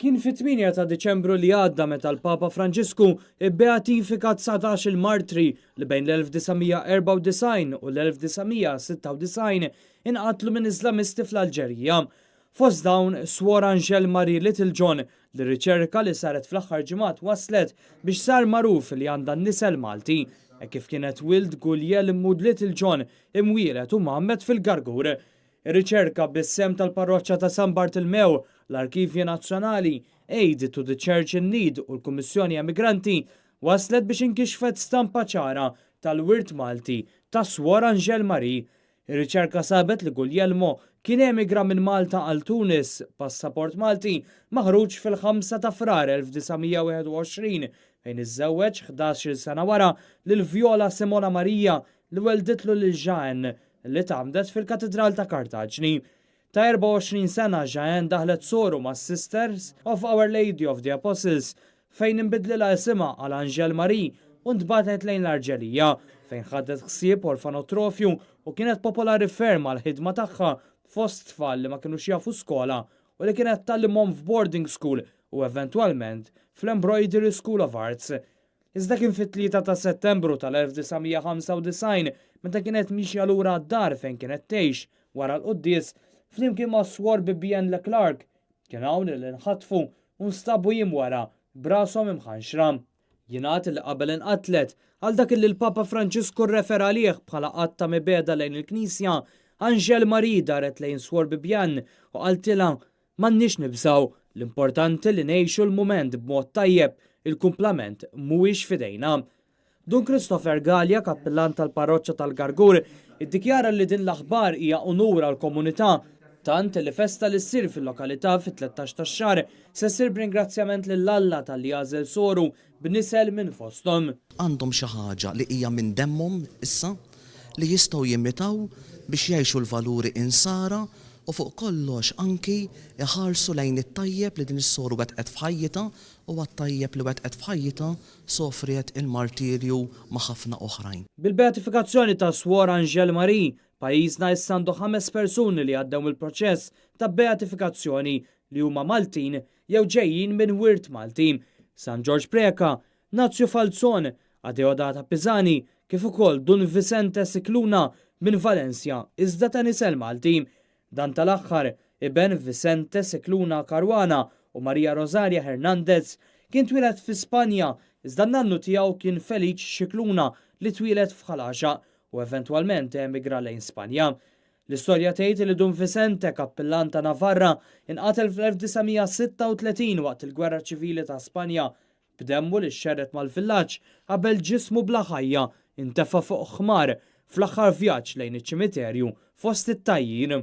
Kien fit-8 ta' Diċembru li għadda meta l-Papa Franġisku bbeatifika 19-il martri li bejn l-1994 u l-1996 inqatlu minn Iżlamisti fl-Alġerija. Fost dawn, Swor Angèle Marie Littlejohn li riċerka li saret fl-aħħar ġimgħat waslet biex sar magħruf li għandha n-nisel Malti, hekk kif kienet wild Guglielmu Littlejohn imwieled u mgħammed fil-Gargur. Ir-riċerka bis-sehem tal-Parroċċa ta' San Bartilmew, l-Arkivji Nazzjonali, Aid to the Church in Need u l-Kummissjoni Emigranti waslet biex inkixfet stampa ċara tal-wirt Malti ta' Swor Angèle Marie. Ir-riċerka sabet li Guglielmo kien emigra minn Malta għal Tunis b'passaport Malti maħruġ fil-5 ta' Frar 1921 fejn iżżewweġ 11-il sena wara lil Viola Simona Maria li welditlu lil Jeanne li tgħammdet fil-Katidral ta' Kartaġni. Ta' 24 sena Jeanne daħlet soru mas Sisters of Our Lady of the Apostles fejn inbidlilha isimha għal Angèle Marie u ntbagħtet lejn l-Arġelija fejn ħadet ħsieb orfanotrofju u kienet popolari ferm għal ħidma tagħha fost tfal li ma kinux jafu skola u li kienet tgħallimhom f'boarding school u eventwalment fl-Embroidery School of Arts. Iżda kien fit-3 ta' Settembru tal-1995 meta kienet mixja lura d-dar fejn kienet tgħix wara l-quddies flimkien ma' Swor Bibian Leclerc kien hawn li nħatfu u nstabu jiem wara b'rashom imħanxra. Jingħad li qabel inqatlet għal dak li l-Papa Franġisku rrefera għalih bħala att ta' mibegħda lejn il-Knisja, Angèle Marie daret lejn Swor Bibian u qaltilha: "M'għandniex nibżgħu, l-importanti li ngħixu l-mument b'mod tajjeb, il-kumplament mhuwiex f'idejna." Dun Christopher Gallia, kappillan tal-parroċċa tal-Gargur, iddikjara li din l-aħbar hija unur għall-komunità tant li festa li ssir fil-lokalità fit-13 tax-xahar se ssir b'ringrazzjament lil Alla talli għażel soru b'nisel minn fosthom. Għandhom xi ħaġa li hija minn demmhom issa li jistgħu jimitaw biex jgħixu l-valuri insara u fuq kollox anki iħarsu lejn it-tajjeb li din is-soru wettqet f'ħajjitha u għat-tajjeb li wettqet f'ħajjitha sofriet il-martirju ma' ħafna oħrajn. Bil-beatifikazzjoni ta' Swor Angèle Marie, pajjiżna issa għandu ħames persuni li għaddew mill-proċess ta' beatifikazzjoni li huma Maltin jew ġejjin minn wirt Malti: San Ġorġ Preca, Nazju Falzon, Adeodata Pisani, kif ukoll Dun Vicente Scicluna minn Valencia iżda ta' nisel Malti. Dan tal-aħħar, iben Vicente Scicluna Caruana u Maria Rosaria Hernandez, kien twieled fi Spanja iżda n-nannu tiegħu kien Felice Scicluna li twieled f'Ħal Għaxaq u eventwalment emigra lejn Spanja. L-istorja tgħid li Dun Vicente, kappillan ta' Navarra, inqatel fl-1936 waqt il-Gwerra Ċivili ta' Spanja b'demmu li xerred mal-villaġġ qabel ġismu bla ħajja intefa' fuq ħmar fl-aħħar vjaġġ lejn iċ-ċimiterju fost it-tgħajjir.